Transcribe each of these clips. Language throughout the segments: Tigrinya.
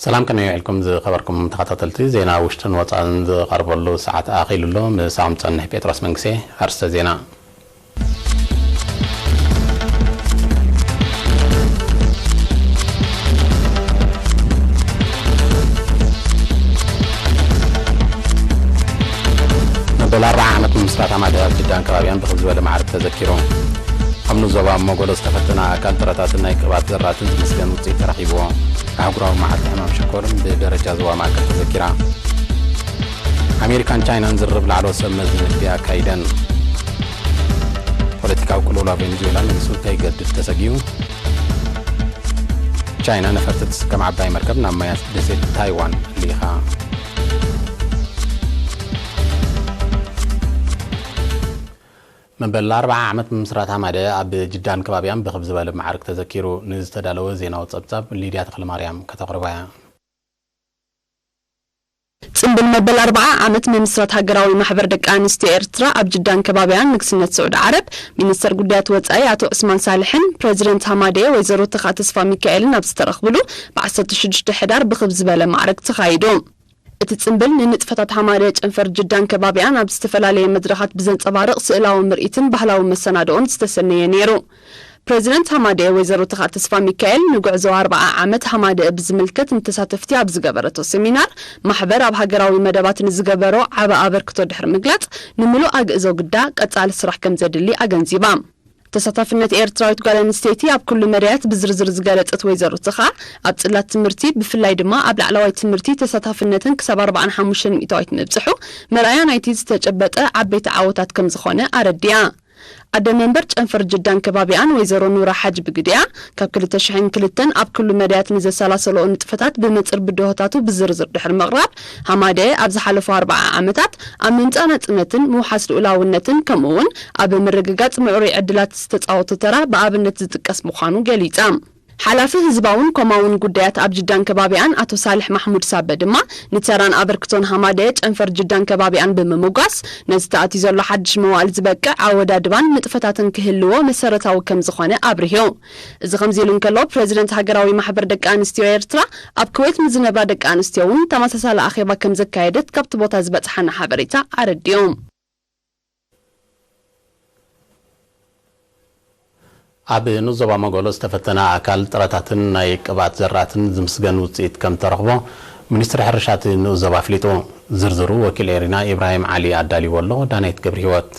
ሰላም ከመይ ውዒልኩም ዝኸበርኩም ተኸታተልቲ ዜና ውሽጥን ወፃእን ዝቐርበሉ ሰዓት ኣኺሉ ኣሎ። ምሳኹም ፀንሕ ጴጥሮስ መንግሴ። ኣርስተ ዜና። መበል ኣርብዓ ዓመት ምምስራት ኣማደ ኣብ ጅዳን ከባቢያን ብኽብ ዝበለ ማዕርግ ተዘኪሩ። ኣብ ንዞባ ሞጎሎ ዝተፈተነ ኣካል ጥረታትን ናይ ቅብኣት ዘራትን ዝምስገን ውፅኢት ተረኺብዎ። ኣህጉራዊ መዓልቲ ሕማም ሽኮርን ብደረጃ ዞባ ማእከል ተዘኪራ። ኣሜሪካን ቻይናን ዝርርብ ላዕለዎት ሰብ መዚ ንግዲ ኣካይደን። ፖለቲካዊ ቅልውላው ቬኔዙዌላ ንሱ ከይገድድ ተሰጊኡ። ቻይና ነፈርቲ ትስከም ዓባይ መርከብ ናብ ማያት ደሴት ታይዋን ልኢኻ። መበል ኣርብዓ ዓመት ምምስራት ሃማደ ኣብ ጅዳን ከባቢያን ብኽብ ዝበለ ማዕርግ ተዘኪሩ። ንዝተዳለወ ዜናዊ ጸብጻብ ሊድያ ተኽለማርያም ከተቕርባ እያ። ጽምብል መበል ኣርብዓ ዓመት ምምስራት ሃገራዊ ማሕበር ደቂ ኣንስትዮ ኤርትራ ኣብ ጅዳን ከባቢያን ንግስነት ስዑድ ዓረብ፣ ሚኒስተር ጉዳያት ወጻኢ ኣቶ ዑስማን ሳልሕን ፕረዚደንት ሃማደ ወይዘሮ ተኻ ተስፋ ሚካኤልን ኣብ ዝተረኽብሉ፣ ብ ዓሰርተ ሽዱሽተ ሕዳር ብኽብ ዝበለ ማዕርግ ተኻይዱ። እቲ ጽምብል ንንጥፈታት ሃማደ ጨንፈር ጅዳን ከባቢያን ኣብ ዝተፈላለየ መድረኻት ብዘንጸባርቕ ስእላዊ ምርኢትን ባህላዊ መሰናድኦን ዝተሰነየ ነይሩ። ፕረዚደንት ሃማደ ወይዘሮ ተኻ ተስፋ ሚካኤል ንጉዕዞ ኣርብዓ ዓመት ሃማደ ብዝምልከት ንተሳተፍቲ ኣብ ዝገበረቶ ሰሚናር፣ ማሕበር ኣብ ሃገራዊ መደባት ንዝገበሮ ዓቢ ኣበርክቶ ድሕሪ ምግላጽ፣ ንምሉእ ኣግእዞ ግዳ ቀጻሊ ስራሕ ከም ዘድሊ ኣገንዚባ። ተሳታፍነት ኤርትራዊት ጓል ኣንስተይቲ ኣብ ኩሉ መዳያት ብዝርዝር ዝገለጸት ወይዘሮ ተኻ፣ ኣብ ጽላት ትምህርቲ ብፍላይ ድማ ኣብ ላዕለዋይ ትምህርቲ ተሳታፍነተን ክሳብ ኣርብዓን ሓሙሽተን ሚእታዊት ምብጽሑ መርኣያ ናይቲ ዝተጨበጠ ዓበይቲ ዓወታት ከም ዝኾነ ኣረዲኣ። ኣደ መንበር ጨንፈር ጅዳን ከባቢኣን ወይዘሮ ኑራ ሓጅ ብግዲኣ፣ ካብ ክልተ ሽሕን ክልተን ኣብ ኩሉ መዳያት ንዘሰላሰለኦ ንጥፈታት ብመጽር ብድሆታቱ ብዝርዝር ድሕሪ ምቕራብ፣ ሃማደ ኣብ ዝሓለፉ ኣርብዓ ዓመታት ኣብ ምምጻእ ናጽነትን ምውሓስ ልኡላውነትን ከምኡ እውን ኣብ ምርግጋጽ ምዕሩይ ዕድላት ዝተጻወቶ ተራ ብኣብነት ዝጥቀስ ምዃኑ ገሊጻ። ሓላፊ ህዝባውን ኮማውን ጉዳያት ኣብ ጅዳን ከባቢኣን ኣቶ ሳልሕ ማሕሙድ ሳበ ድማ ንተራን ኣበርክቶን ሃማደ ጨንፈር ጅዳን ከባቢኣን ብምምጓስ፣ ነዚ ተኣትዩ ዘሎ ሓድሽ መዋእል ዝበቅዕ ኣወዳድባን ንጥፈታትን ክህልዎ መሰረታዊ ከም ዝኾነ ኣብሪሁ። እዚ ከምዚ ኢሉ እንከሎ፣ ፕረዚደንት ሃገራዊ ማሕበር ደቂ ኣንስትዮ ኤርትራ ኣብ ኩዌት ንዝነብራ ደቂ ኣንስትዮ እውን ተመሳሳሊ ኣኼባ ከም ዘካየደት ካብቲ ቦታ ዝበጽሓና ሓበሬታ ኣረዲኡ። ኣብ ንኡስ ዞባ መጎሎ ዝተፈተነ ኣካል ጥረታትን ናይ ቅብኣት ዘራእትን ዝምስገን ውፅኢት ከም ተረኽቦ ሚኒስትሪ ሕርሻ እቲ ንኡስ ዞባ ኣፍሊጡ። ዝርዝሩ ወኪል ኤሪና ኢብራሂም ዓሊ ኣዳልይዎ ኣሎ። ዳናይት ገብረ ህይወት።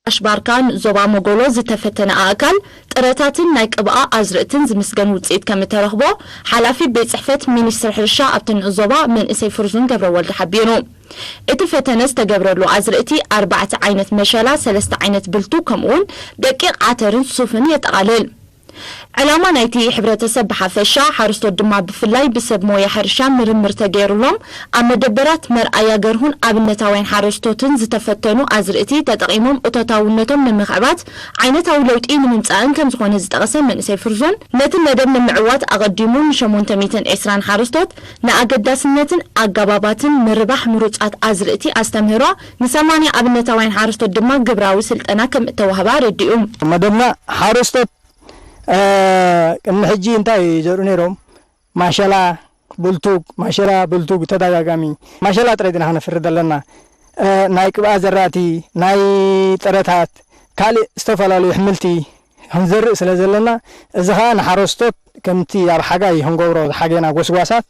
ኣሽባርካ ንኡስ ዞባ መጎሎ ዝተፈተነ ኣእካል ጥረታትን ናይ ቅብኣ ኣዝርእትን ዝምስገን ውፅኢት ከም እተረኽቦ ሓላፊ ቤት ጽሕፈት ሚኒስትሪ ሕርሻ ኣብቲ ንኡስ ዞባ መንእሰይ ፍርዙን ገብረ ወልድ ሓቢሩ። እቲ ፈተነ ዝተገብረሉ ኣዝርእቲ ኣርባዕተ ዓይነት መሸላ፣ ሰለስተ ዓይነት ብልቱ ከምኡውን ደቂቕ ዓተርን ሱፍን የጠቓልል። ዕላማ ናይቲ ሕብረተሰብ ብሓፈሻ፣ ሓረስቶት ድማ ብፍላይ ብሰብ ሞያ ሕርሻ ምርምር ተገይሩሎም ኣብ መደበራት መርኣያ ገርሁን ኣብነታውያን ሓረስቶትን ዝተፈተኑ ኣዝርእቲ ተጠቒሞም እቶታውነቶም ንምኽዕባት ዓይነታዊ ለውጢ ንምምጻእን ከም ዝኾነ ዝጠቐሰ መንእሰይ ፍርዞን፣ ነቲ መደብ ንምዕዋት ኣቐዲሙ ንሸሞንተ ሚእትን ዕስራን ሓረስቶት ንኣገዳስነትን ኣገባባትን ምርባሕ ምሩጻት ኣዝርእቲ ኣስተምህሮ፣ ንሰማንያ ኣብነታውያን ሓረስቶት ድማ ግብራዊ ስልጠና ከም እተዋህበ ኣረዲኡ። መደብና ሓረስቶት፣ እ፣ ቅድሚ ሕጂ እንታይ ይዘርኡ ነይሮም? ማሸላ፣ ብልቱግ፣ ማሸላ፣ ብልቱግ ተደጋጋሚ። ማሸላ ጥራይ ዲና ክነፍሪ ዘለና? እ፣ ናይ ቅብኣ ዘራእቲ፣ ናይ ጥረታት፣ ካልእ ዝተፈላለዩ ኣሕምልቲ ክንዘርእ ስለ ዘለና፣ እዚ ኸኣ ንሓረስቶት ከምቲ ኣብ ሓጋይ ክንገብሮ ዝሓገና ጎስጓሳት፣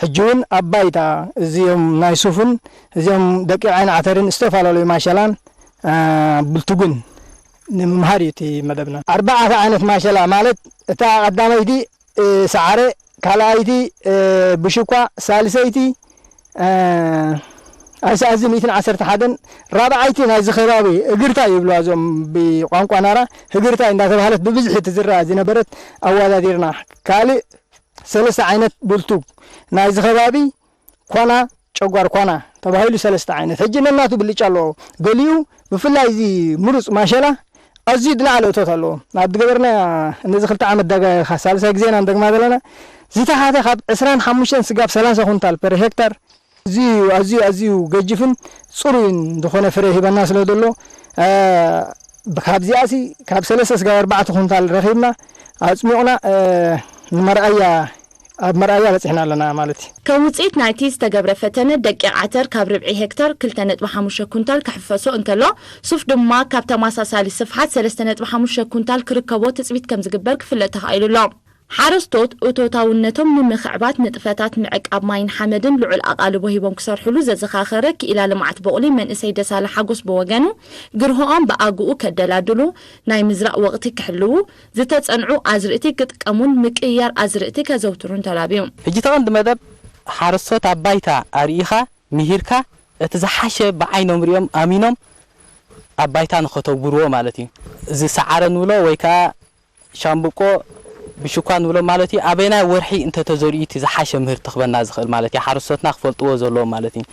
ሕጂ እውን ኣብ ባይታ እዚኦም ናይ ሱፍን፣ እዚኦም ደቂቕ ዓይኒ ዓተርን ዝተፈላለዩ ማሸላን፣ እ፣ ብልቱግን ንምምሃር እዩ እቲ መደብና። ኣርባዕተ ዓይነት ማሸላ ማለት እታ ቀዳመይቲ፣ እ፣ ሰዓረ፣ ካልኣይቲ፣ እ፣ ብሽኳ፣ ሳልሰይቲ፣ እ፣ ኣይሲ ኣዚ ሚእትን ዓሰርተ ሓደን፣ ራብዓይቲ ናይዚ ከባቢ እግርታይ ይብልዋ እዞም ብቋንቋ ናራ፣ እግርታይ እንዳተባህለት ብብዝሒ ትዝራእ ዝነበረት ኣወዳዲርና። ካልእ ሰለስተ ዓይነት ብልቱግ ናይዚ ከባቢ ኮና፣ ጨጓር ኮና ተባሂሉ ሰለስተ ዓይነት። ሕጂ ነናቱ ብልጫ ኣለዎ። ገሊኡ ብፍላይ እዚ ምሩፅ ማሸላ ኣዝዩ ዝለዓለ እቶት ኣለዎ። ኣብ ዝገበርና ነዚ ክልተ ዓመት ዳጋ ሳልሳይ ግዜና ንደግማ ዘለና ዝተሓተ ካብ ዕስራን ሓሙሽተን ስጋብ ሰላሳ ኩንታል ፐር ሄክታር ኣዝዩ፣ ኣዝዩ፣ ኣዝዩ ገጅፍን ጽሩይን ዝኾነ ፍረ ሂበና ስለ ዘሎ፣ እ፣ ካብዚኣሲ ካብ ሰለስተ ስጋብ ኣርባዕተ ኩንታል ረኺብና፣ ኣጽሚቑና፣ እ፣ ንመርኣያ ኣብ መርኣያ በጺሕና ኣለና ማለት እዩ። ከም ውፅኢት ናይቲ ዝተገብረ ፈተነ፣ ደቂቕ ዓተር ካብ ርብዒ ሄክታር ክልተ ነጥቢ ሓሙሽተ ኩንታል ክሕፈሶ እንከሎ፣ ሱፍ ድማ ካብ ተመሳሳሊ ስፍሓት ሰለስተ ነጥቢ ሓሙሽተ ኩንታል ክርከቦ ትፅቢት ከም ዝግበር ክፍለጥ ተኻኢሉ ኣሎ። ሓረስቶት እቶታውነቶም ንምኽዕባት ንጥፈታት ምዕቃብ ማይን ሓመድን ልዑል ኣቓልቦ ሂቦም ክሰርሕሉ ዘዘኻኸረ ክኢላ ልምዓት ቦቕሊ መንእሰይ ደሳለ ሓጎስ ብወገኑ፣ ግርሆኦም ብኣግኡ ከደላድሉ፣ ናይ ምዝራእ ወቕቲ ክሕልዉ፣ ዝተጸንዑ ኣዝርእቲ ክጥቀሙን ምቅይያር ኣዝርእቲ ከዘውትሩን ተላብዩ። ሕጂ እቲ ቀንዲ መደብ ሓረስቶት ኣብ ባይታ ኣርኢኻ ምሂርካ እቲ ዝሓሸ ብዓይኖም ሪኦም ኣሚኖም ኣብ ባይታ ንኸተግብርዎ ማለት እዩ። እዚ ሰዓረ ንብሎ ወይ ከዓ ሻምብቆ ብሽኳ ንብሎ ማለት እዩ። ኣበየናይ ወርሒ እንተተዘሪኡ እቲ ዝሓሸ ምህርቲ ክበና ዝኽእል ማለት እዩ። ሓረስቶትና ክፈልጥዎ ዘለዎም ማለት እዩ።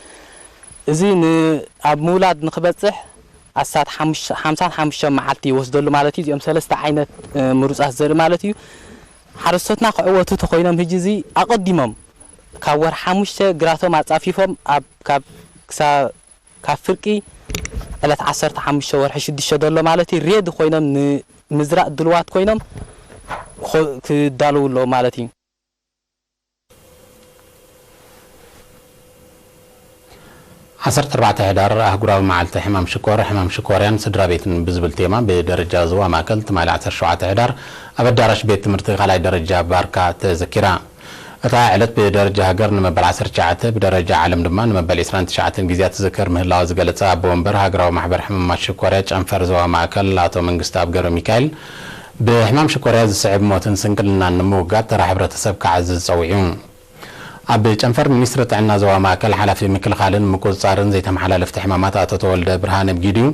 እዚ ን- ኣብ ምውላድ ንክበፅሕ ኣስታት ሓሙሽ- ሓምሳን ሓሙሽተን መዓልቲ ይወስደሉ ማለት እዩ። እዚኦም ሰለስተ ዓይነት እ፣ ምሩፃት ዘርኢ ማለት እዩ። ሓረስቶትና ክዕወቱ ተኮይኖም ሕጂ እዚ ኣቐዲሞም ካብ ወርሒ ሓሙሽተ ግራቶም ኣፃፊፎም ኣብ ካብ ክሳ ካብ ፍርቂ ዕለት ዓሰርተ ሓሙሽተ ወርሒ ሽዱሽተ ዘሎ ማለት እዩ ሬዲ ኮይኖም ንምዝራእ ድልዋት ኮይኖም ክኾ- ክዳለዉ ኣለዎም ማለት እዩ። ዓሰርተ ኣርባዕተ ሕዳር ኣህጉራዊ መዓልቲ ሕማም ሽኮር፣ ሕማም ሽኮርያን ስድራ ቤትን ብዝብል ቴማ ብደረጃ ዞባ ማእከል ትማሊ ዓሰርተ ሸውዓተ ሕዳር ኣብ ኣዳራሽ ቤት ትምህርቲ ካልኣይ ደረጃ ባርካ ተዘኪራ። እታ ዕለት ብደረጃ ሃገር ንመበል ዓሰርተ ትሽዓተ፣ ብደረጃ ዓለም ድማ ንመበል ዕስራን ትሽዓተን ግዜ ትዝከር ምህላዋ ዝገለጸ ኣቦ ወንበር ሃገራዊ ማሕበር ሕሙማት ሽኮርያ ጨንፈር ዞባ ማእከል ኣቶ መንግስተኣብ ገብረሚካኤል፣ ብሕማም ሽኮርያ ዝስዕብ ሞትን ስንክልናን ንምውጋድ ተራ ሕብረተሰብ ክዓዝዝ ጸዊዑ። ኣብ ጨንፈር ሚኒስትሪ ጥዕና ዞባ ማእከል ሓላፊ ምክልኻልን ምቁጽጻርን ዘይተመሓላለፍቲ ሕማማት ኣቶ ተወልደ ብርሃነ ብጊዲኡ፣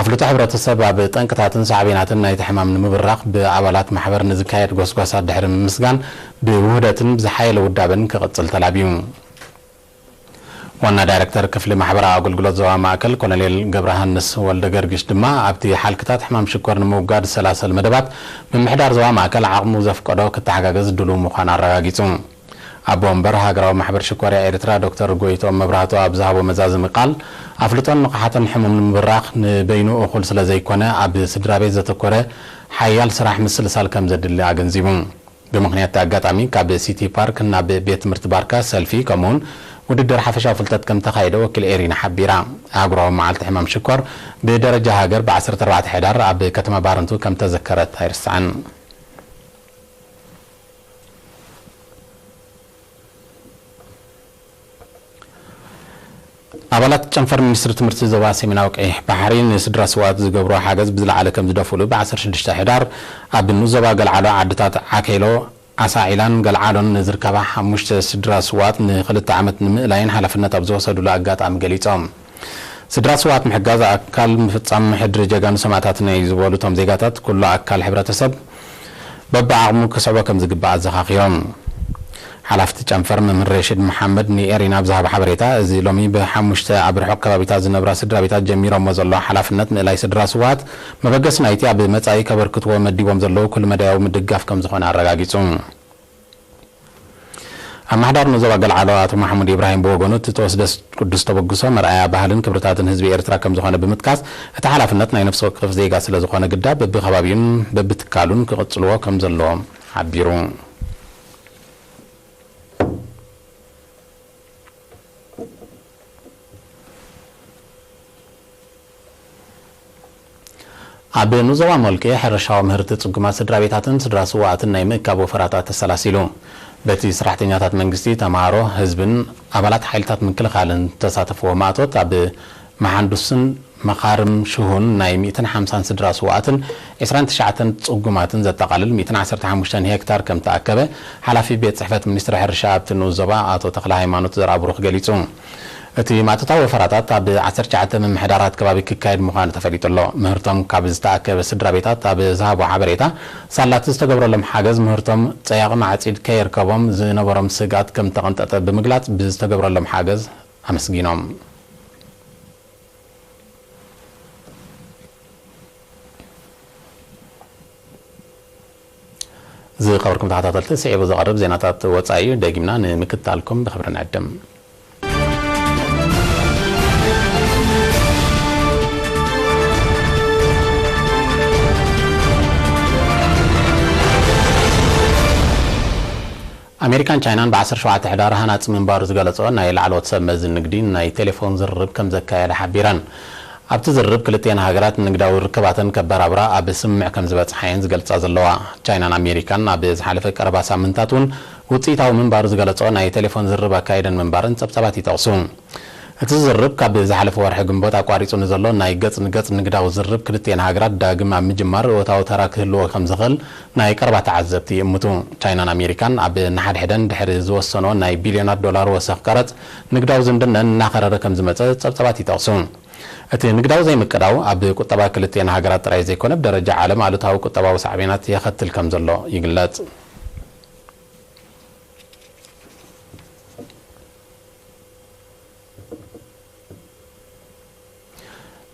ኣፍልጦ ሕብረተሰብ ኣብ ጠንቅታትን ሳዕቤናትን ናይቲ ሕማም ንምብራኽ ብኣባላት ማሕበር ንዝካየድ ጎስጓሳት ድሕሪ ምምስጋን፣ ብውህደትን ብዝሓየለ ውዳበን ክቕጽል ተላብዩ። ዋና ዳይረክተር ክፍሊ ማሕበራዊ ኣገልግሎት ዞባ ማእከል ኮሎኔል ገብረሃንስ ወልደገርግሽ ድማ፣ ኣብቲ ሓልክታት ሕማም ሽኮር ንምውጋድ ዝሰላሰል መደባት ምምሕዳር ዞባ ማእከል ዓቕሙ ዘፍቀዶ ክተሓጋገዝ ድሉው ምዃኑ ኣረጋጊጹ። ኣቦ ወንበር ሃገራዊ ማሕበር ሽኮርያ ኤርትራ ዶክተር ጎይትኦም መብራህቱ ኣብ ዝሃቦ መዛዘሚ ቃል፣ ኣፍልጦን ንቕሓትን ሕሙም ንምብራኽ ንበይኑ እኹል ስለ ዘይኮነ፣ ኣብ ስድራ ቤት ዘተኮረ ሓያል ስራሕ ምስልሳል ከም ዘድሊ ኣገንዚቡ። ብምኽንያት እቲ ኣጋጣሚ፣ ካብ ሲቲ ፓርክ ናብ ቤት ትምህርቲ ባርካ ሰልፊ፣ ከምኡውን ውድድር ሓፈሻዊ ፍልጠት ከም ተኻየደ ወኪል ኤሪና ሓቢራ። ኣህጉራዊ መዓልቲ ሕማም ሽኮር ብደረጃ ሃገር ብ ዓሰርተ ኣርባዕተ ሕዳር ኣብ ከተማ ባረንቱ ከም ተዘከረት ኣይርሳዕን። ኣባላት ጨንፈር ሚኒስትሪ ትምህርቲ ዞባ ሰሜናዊ ቀይሕ ባሕሪ ንስድራ ስውኣት ዝገብሮ ሓገዝ ብዝለዓለ ከም ዝደፍእሉ ብ ዓሰርተ ሽዱሽተ ሕዳር ኣብ ንኡስ ዞባ ገልዓሎ ዓድታት ዓከይሎ፣ ዓሳዒላን ገልዓሎን ንዝርከባ ሓሙሽተ ስድራ ስውኣት ንክልተ ዓመት ንምእላይን ሓላፍነት ኣብ ዝወሰዱሉ ኣጋጣሚ ገሊጾም። ስድራ ስውኣት ምሕጋዝ ኣካል ምፍጻም ሕድሪ ጀጋኑ ሰማእታትና እዩ ዝበሉ እቶም ዜጋታት፣ ኩሉ ኣካል ሕብረተሰብ በብዓቕሙ ክስዕቦ ከም ዝግባእ ኣዘኻኺሮም። ሓላፍቲ ጨንፈር መምህር ሬሽድ መሓመድ ንኤሪና ኣብ ዝሃቦ ሓበሬታ፣ እዚ ሎሚ ብሓሙሽተ ኣብ ርሑቕ ከባቢታት ዝነብራ ስድራ ቤታት ጀሚሮሞ ዘለዉ ሓላፍነት ምእላይ ስድራ ስውኣት፣ መበገሲ ናይቲ ኣብ መጻኢ ከበርክትዎ መዲቦም ዘለዉ ኩሉ መዳያዊ ምድጋፍ ከም ዝኾነ ኣረጋጊጹ። ኣመሓዳሪ ንዞባ ገልዓሎ ኣቶ ማሕሙድ ኢብራሂም ብወገኑ፣ እቲ ተወስደ ቅዱስ ተበግሶ መርኣያ ባህልን ክብርታትን ህዝቢ ኤርትራ ከም ዝኾነ ብምጥቃስ፣ እቲ ሓላፍነት ናይ ነፍሲ ወከፍ ዜጋ ስለ ዝኾነ ግዳ በብከባቢኡን በብትካሉን ክቕጽልዎ ከም ዘለዎም ሓቢሩ። ኣብ ንዞባ ሞልቄ ሕርሻዊ ምህርቲ ጽጉማት ስድራ ቤታትን ስድራ ስውኣትን ናይ ምእካብ ወፈራታት ተሰላሲሉ። በቲ ሰራሕተኛታት መንግስቲ፣ ተምሃሮ፣ ህዝብን ኣባላት ሓይልታት ምክልኻልን ዝተሳተፍዎ ማእቶት፣ ኣብ መሓንዱስን መኻርም ሽሁን ናይ ሚእትን ሓምሳን ስድራ ስውኣትን ዕስራን ትሽዓተን ጽጉማትን ዘጠቓልል ሚእትን ዓሰርተ ሓሙሽተን ሄክታር ከም ተኣከበ ሓላፊ ቤት ጽሕፈት ሚኒስትሪ ሕርሻ ኣብቲ ንኡስ ዞባ ኣቶ ተኽለ ሃይማኖት ዘርኣብሩኽ ገሊጹ። እቲ ማእቶታዊ ወፈራታት ኣብ ዓሰርተ ትሽዓተ ምምሕዳራት ከባቢ ክካየድ ምዃኑ ተፈሊጡ ኣሎ። ምህርቶም ካብ ዝተኣከበ ስድራ ቤታት ኣብ ዝሃቦ ሓበሬታ፣ ሳላቲ ዝተገብረሎም ሓገዝ ምህርቶም ጸያቒ ማዕጺድ ከየርከቦም ዝነበሮም ስግኣት ከም ተቐንጠጠ ብምግላጽ፣ ብዝተገብረሎም ሓገዝ ኣመስጊኖም። ዝኸበርኩም ተኸታተልቲ፣ ስዒቡ ዝቐርብ ዜናታት ወጻኢ እዩ። ደጊምና ንምክትታልኩም ብኽብሪ ንዕድም። ኣሜሪካን ቻይናን ብ ዓሰርተ ሸውዓተ ሕዳር ሃናጺ ምንባሩ ዝገለጾ ናይ ላዕለዎት ሰብ መዚ ንግዲ ናይ ቴሌፎን ዝርርብ ከም ዘካየዳ ሓቢረን። ኣብቲ ዝርርብ ክልቲኤን ሃገራት ንግዳዊ ርክባተን ከበራብራ ኣብ ስምምዕ ከም ዝበጽሓ እየን ዝገልጻ ዘለዋ። ቻይናን ኣሜሪካን ኣብ ዝሓለፈ ቀረባ ሳምንታት እውን ውጽኢታዊ ምንባሩ ዝገለጾ ናይ ቴሌፎን ዝርርብ ኣካይደን ምንባረን ጸብጻባት ይጠቕሱ። እቲ ዝርርብ ካብ ዝሓለፈ ወርሒ ግንቦት ኣቋሪጹ ንዘሎ ናይ ገጽ ንገጽ ንግዳዊ ዝርርብ ክልቲኤን ሃገራት ዳግም ኣብ ምጅማር እወታዊ ተራ ክህልዎ ከም ዝኽእል ናይ ቀረባ ተዓዘብቲ ይእምቱ። ቻይናን ኣሜሪካን ኣብ ንሓድሕደን ድሕሪ ዝወሰኖ ናይ ቢልዮናት ዶላር ወሰኽ ቀረጽ ንግዳዊ ዝምድነን እናኸረረ ከም ዝመጸ ጸብጻባት ይጠቕሱ። እቲ ንግዳዊ ዘይምቅዳው ኣብ ቁጠባ ክልቲኤን ሃገራት ጥራይ ዘይኮነ ብደረጃ ዓለም ኣሉታዊ ቁጠባዊ ሳዕቤናት የኸትል ከም ዘሎ ይግለጽ።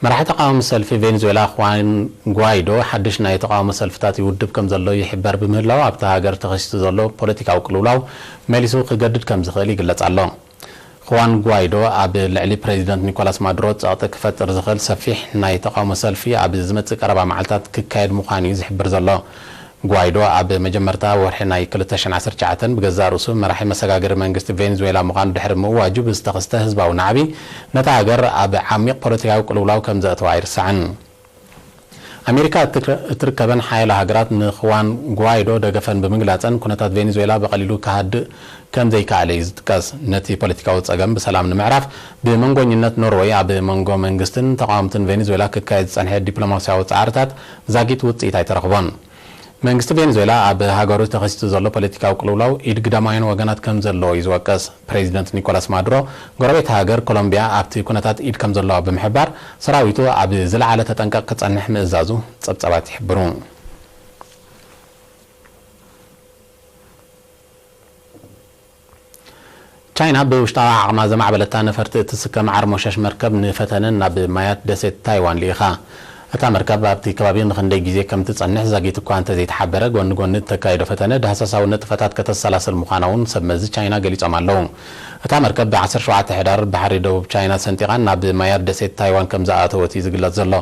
መራሒ ተቃዋሚ ሰልፊ ቬንዙዌላ ኹዋን ጓይዶ ሓድሽ ናይ ተቃውሞ ሰልፍታት ይውድብ ከም ዘሎ ይሕበር ብምህላው ኣብታ ሃገር ተኸሲቱ ዘሎ ፖለቲካዊ ቅልውላው መሊሱ ክገድድ ከም ዝኽእል ይግለጽ ኣሎ። ኹዋን ጓይዶ ኣብ ልዕሊ ፕሬዚደንት ኒኮላስ ማዱሮ ጸቕጢ ክፈጥር ዝኽእል ሰፊሕ ናይ ተቃውሞ ሰልፊ ኣብ ዝመጽእ ቀረባ መዓልታት ክካየድ ምዃኑ እዩ ዝሕብር ዘሎ። ጓይዶ ኣብ መጀመርታ ወርሒ ናይ ክልተ ሽሕን ዓሰርተ ትሽዓተን ብገዛእ ርእሱ መራሒ መሰጋገሪ መንግስቲ ቬንዙዌላ ምዃኑ ድሕሪ ምእዋጁ ብዝተኸስተ ህዝባዊ ናዕቢ ነታ ሃገር ኣብ ዓሚቕ ፖለቲካዊ ቅልውላው ከም ዘእተዋ ኣይርሳዕን። ኣሜሪካ እትርከበን ሓያሎ ሃገራት ንኹዋን ጓይዶ ደገፈን ብምግላጸን ኩነታት ቬንዙዌላ ብቐሊሉ ክሃድእ ከም ዘይከኣለ እዩ ዝጥቀስ። ነቲ ፖለቲካዊ ጸገም ብሰላም ንምዕራፍ ብመንጎኝነት ኖርወይ ኣብ መንጎ መንግስትን ተቓወምትን ቬንዙዌላ ክካየድ ዝጸንሐ ዲፕሎማስያዊ ጻዕርታት ዛጊት ውጽኢት ኣይተረኽቦን። መንግስቲ ቬንዙዌላ ኣብ ሃገሩ ተኸሲቱ ዘሎ ፖለቲካዊ ቅልውላው ኢድ ግዳማውያን ወገናት ከም ዘለዎ እዩ ዝወቅስ። ፕሬዚደንት ኒኮላስ ማዱሮ ጎረቤት ሃገር ኮሎምቢያ ኣብቲ ኩነታት ኢድ ከም ዘለዋ ብምሕባር ሰራዊቱ ኣብ ዝለዓለ ተጠንቀቕ ክጸንሕ ምእዛዙ ጸብጻባት ይሕብሩ። ቻይና ብውሽጣዊ ዓቕማ ዘማዕበለታ ነፈርቲ እትስከም ዓርሞሸሽ መርከብ ንፈተነ ናብ ማያት ደሴት ታይዋን ልኢኻ። እታ መርከብ ኣብቲ ከባቢ ንኽንደይ ግዜ ከም ትጸንሕ ዛጊት እኳ እንተዘይተሓበረ፣ ጎኒ ጎኒ እተካየዶ ፈተነ ዳህሳሳዊ ንጥፈታት ከተሰላስል ምዃና እውን ሰብ መዚ ቻይና ገሊጾም ኣለዉ። እታ መርከብ ብ ዓሰርተ ሸውዓተ ሕዳር ባሕሪ ደቡብ ቻይና ሰንጢቓ ናብ ማያት ደሴት ታይዋን ከም ዝኣተወት እዩ ዝግለጽ ዘሎ።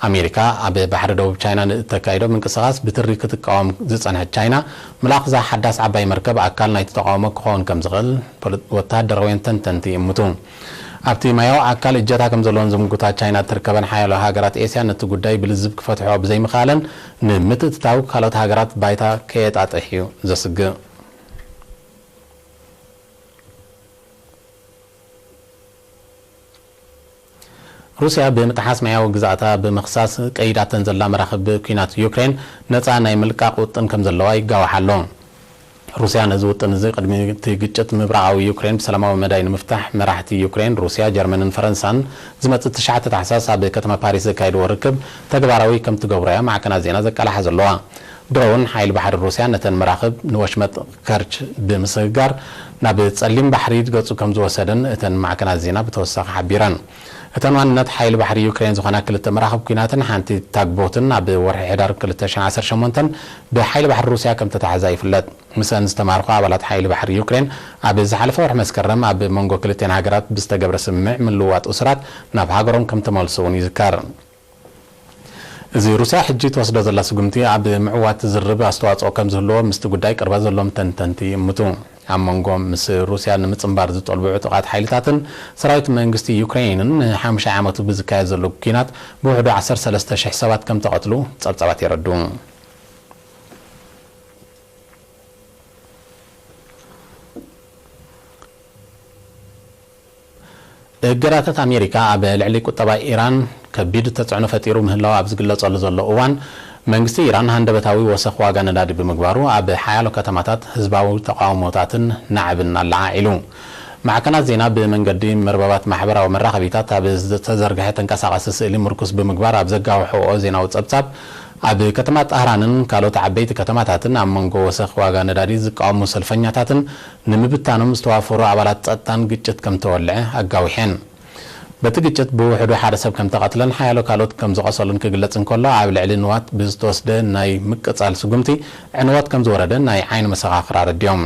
ኣሜሪካ ኣብ ባሕሪ ደቡብ ቻይና ንእተካይዶ ምንቅስቓስ ብትሪ ክትቃወም ዝጸንሐት ቻይና፣ ምልኣኽ እዛ ሓዳስ ዓባይ መርከብ ኣካል ናይቲ ተቓውሞ ክኸውን ከም ዝኽእል ፖለ-፣ ወተሃደራውያን ተንተንቲ ይእምቱ። ኣብቲ ማያዊ ኣካል እጀታ ከም ዘለወን ዝምጉታ ቻይና እትርከበን ሓያሎ ሃገራት ኤስያ ነቲ ጉዳይ ብልዝብ ክፈትሕኦ ብዘይምኽኣለን፣ ንምትእትታው ካልኦት ሃገራት ባይታ ከየጣጥሕ እዩ ዘስግእ። ሩስያ ብምጥሓስ ማያዊ ግዝኣታ ብምኽሳስ ቀይዳተን ዘላ መራኽብ ኲናት ዩክሬን ነጻ ናይ ምልቃቕ ውጥን ከም ዘለዋ ይጋዋሕ ኣሎ። ሩስያ ነዚ ውጥን እዚ ቅድሚ እቲ ግጭት ምብራቓዊ ዩክሬን ብሰላማዊ መዳይ ንምፍታሕ መራሕቲ ዩክሬን፣ ሩስያ፣ ጀርመንን ፈረንሳን ዝመጽእ ትሽዓተ ታሕሳስ ኣብ ከተማ ፓሪስ ዘካየድዎ ርክብ ተግባራዊ ከም ትገብሮ እያ ማዕከናት ዜና ዘቃላሓ ዘለዋ። ድሮ እውን ሓይሊ ባሕሪ ሩስያ ነተን መራኽብ ንወሽመጥ ከርች ብምስግጋር ናብ ጸሊም ባሕሪ ገጹ ከም ዝወሰደን እተን ማዕከናት ዜና ብተወሳኺ ሓቢረን። እተን ዋንነት ሓይሊ ባሕሪ ዩክሬን ዝኾና ክልተ መራኽብ ኲናትን ሓንቲ ታግቦትን ኣብ ወርሒ ሕዳር ክልተ ሽሕን ዓሰርተ ሸሞንተን ብሓይሊ ባሕሪ ሩስያ ከም ተታሕዛ ይፍለጥ። ምስአን ዝተማርኹ ኣባላት ሓይሊ ባሕሪ ዩክሬን ኣብ ዝሓለፈ ወርሒ መስከረም ኣብ መንጎ ክልቲኤን ሃገራት ብዝተገብረ ስምምዕ ምልውዋጥ እሱራት ናብ ሃገሮም ከም ተመልሱ እውን ይዝከር። እዚ ሩስያ ሕጂ ትወስዶ ዘላ ስጉምቲ ኣብ ምዕዋት ዝርርብ ኣስተዋጽኦ ከም ዝህልዎ ምስቲ ጉዳይ ቅርበት ዘሎም ተንተንቲ ይእምቱ። ኣብ መንጎ ምስ ሩስያ ንምጽንባር ዝጠልቡ ዕጡቓት ሓይልታትን ሰራዊት መንግስቲ ዩክሬይንን ንሓሙሻይ ዓመቱ ብዝካየድ ዘሎ ኲናት ብውሕዱ ዓሰርተ ሰለስተ ሽሕ ሰባት ከም ተቐትሉ ጸብጻባት የረድኡ። እገዳታት ኣሜሪካ ኣብ ልዕሊ ቁጠባ ኢራን ከቢድ ተጽዕኖ ፈጢሩ ምህላው ኣብ ዝግለጸሉ ዘሎ እዋን፣ መንግስቲ ኢራን ሃንደበታዊ ወሰኽ ዋጋ ነዳዲ ብምግባሩ ኣብ ሓያሎ ከተማታት ህዝባዊ ተቓውሞታትን ናዕብን ኣለዓዒሉ። ማዕከናት ዜና ብመንገዲ መርበባት ማሕበራዊ መራኸቢታት ኣብ ዝተዘርግሐ ተንቀሳቓሲ ስእሊ ምርኩስ ብምግባር ኣብ ዘጋውሐኦ ዜናዊ ጸብጻብ፣ ኣብ ከተማ ጣህራንን ካልኦት ዓበይቲ ከተማታትን ኣብ መንጎ ወሰኽ ዋጋ ነዳዲ ዝቃወሙ ሰልፈኛታትን ንምብታኖም ዝተዋፈሩ ኣባላት ጸጥታን ግጭት ከም ተወልዐ ኣጋዊሐን። በቲ ግጭት ብውሕዱ ሓደ ሰብ ከም ተቐትለን ሓያሎ ካልኦት ከም ዝቖሰሉን ክግለጽ እንከሎ፣ ኣብ ልዕሊ ንዋት ብዝተወስደ ናይ ምቅጻል ስጉምቲ ዕንወት ከም ዝወረደ ናይ ዓይኒ መሰኻኽር ኣረዲኦም።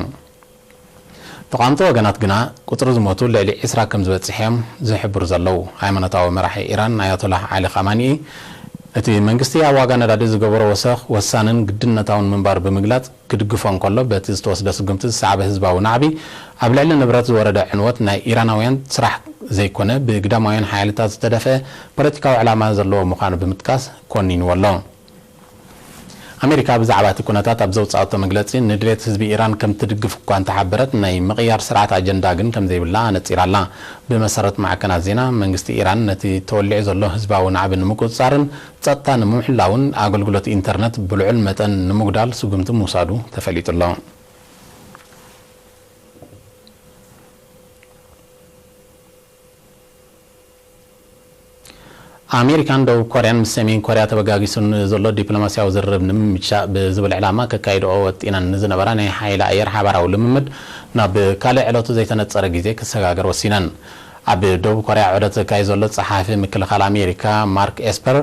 ተቓወምቲ ወገናት ግና ቁጽሪ ዝሞቱ ልዕሊ ዕስራ ከም ዝበጽሕ እዮም ዝሕብሩ ዘለዉ። ሃይማኖታዊ መራሒ ኢራን ኣያቶላህ ዓሊ ኻማኒኢ እቲ መንግስቲ ኣብ ዋጋ ነዳዲ ዝገበሮ ወሰኽ ወሳንን ግድነታውን ምንባሩ ብምግላጽ ክድግፎ እንከሎ፣ በቲ ዝተወስደ ስጉምቲ ዝሰዓበ ህዝባዊ ናዕቢ፣ ኣብ ልዕሊ ንብረት ዝወረደ ዕንወት ናይ ኢራናውያን ስራሕ ዘይኮነ፣ ብግዳማውያን ሓይልታት ዝተደፍአ ፖለቲካዊ ዕላማ ዘለዎ ምዃኑ ብምጥቃስ ኮኒንዎ ኣሎ። ኣሜሪካ ብዛዕባ እቲ ኩነታት ኣብ ዘውጻእቶ መግለጺ፣ ንድሌት ህዝቢ ኢራን ከም ትድግፍ እኳ እንተሓበረት፣ ናይ ምቕያር ስርዓት ኣጀንዳ ግን ከም ዘይብላ ኣነጺራ ኣላ። ብመሰረት ማዕከናት ዜና፣ መንግስቲ ኢራን ነቲ ተወሊዑ ዘሎ ህዝባዊ ናዕቢ ንምቁጽጻርን ጸጥታ ንምሕላውን ኣገልግሎት ኢንተርነት ብልዑል መጠን ንምጉዳል ስጉምቲ ምውሳዱ ተፈሊጡ ኣሎ። ኣሜሪካን ደቡብ ኮርያን ምስ ሰሜን ኮርያ ተበጋጊሱ ንዘሎ ዲፕሎማስያዊ ዝርርብ ንምምቻእ ብዝብል ዕላማ ከካይድኦ ወጢነን ንዝነበራ ናይ ሓይሊ ኣየር ሓባራዊ ልምምድ ናብ ካልእ ዕለቱ ዘይተነጸረ ግዜ ክሰጋገር ወሲነን። ኣብ ደቡብ ኮርያ ዑደት ዘካይድ ዘሎ ጸሓፊ ምክልኻል ኣሜሪካ ማርክ ኤስፐር፣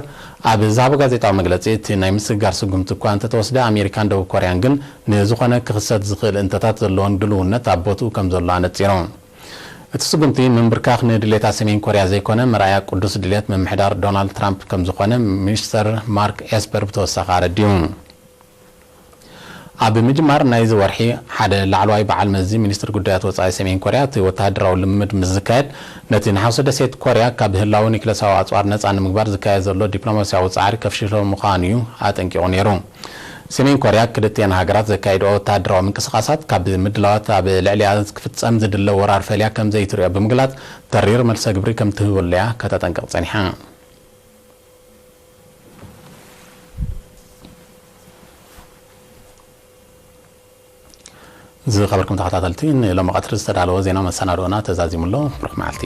ኣብ ዝሃቦ ጋዜጣዊ መግለጺ፣ እቲ ናይ ምስግጋር ስጉምቲ እኳ እንተተወስደ፣ ኣሜሪካን ደቡብ ኮርያን ግን ንዝኾነ ክኽሰት ዝኽእል እንተታት ዘለዎን ድልውነት ኣብ ቦትኡ ከም ዘሎ ኣነጺሩ። እቲ ስጉምቲ ምንብርካኽ ንድሌታት ሰሜን ኮርያ ዘይኮነ፣ መርኣያ ቅዱስ ድሌት ምምሕዳር ዶናልድ ትራምፕ ከም ዝኾነ ሚኒስተር ማርክ ኤስፐር ብተወሳኺ ኣረዲኡ። ኣብ ምጅማር ናይዚ ወርሒ፣ ሓደ ላዕለዋይ በዓል መዚ ሚኒስትሪ ጉዳያት ወጻኢ ሰሜን ኮርያ፣ እቲ ወተሃደራዊ ልምምድ ምስ ዝካየድ፣ ነቲ ንሓውሲ ደሴት ኮርያ ካብ ህላወ ኒክለሳዊ ኣጽዋር ነጻ ንምግባር ዝካየድ ዘሎ ዲፕሎማስያዊ ጻዕሪ ከፍሽሎ ምዃኑ እዩ ኣጠንቂቑ ነይሩ። ሰሜን ኮርያ፣ ክልቲኣን ሃገራት ዘካይድኦ ወተሃደራዊ ምንቅስቓሳት፣ ካብ ምድላዋት ኣብ ልዕሊኣ ክፍጸም ዝድለ ወራር ፈልያ ከም ዘይትርእዮ ብምግላጽ፣ ተሪር መልሰ ግብሪ ከም ትህበሉ እያ ከተጠንቅቕ ጸኒሓ። ዝኸበርኩም ተኸታተልቲ፣ ንሎሚ ቀትሪ ዝተዳለወ ዜና መሰናድኦና ተዛዚሙ ኣሎ። ብሩኽ መዓልቲ።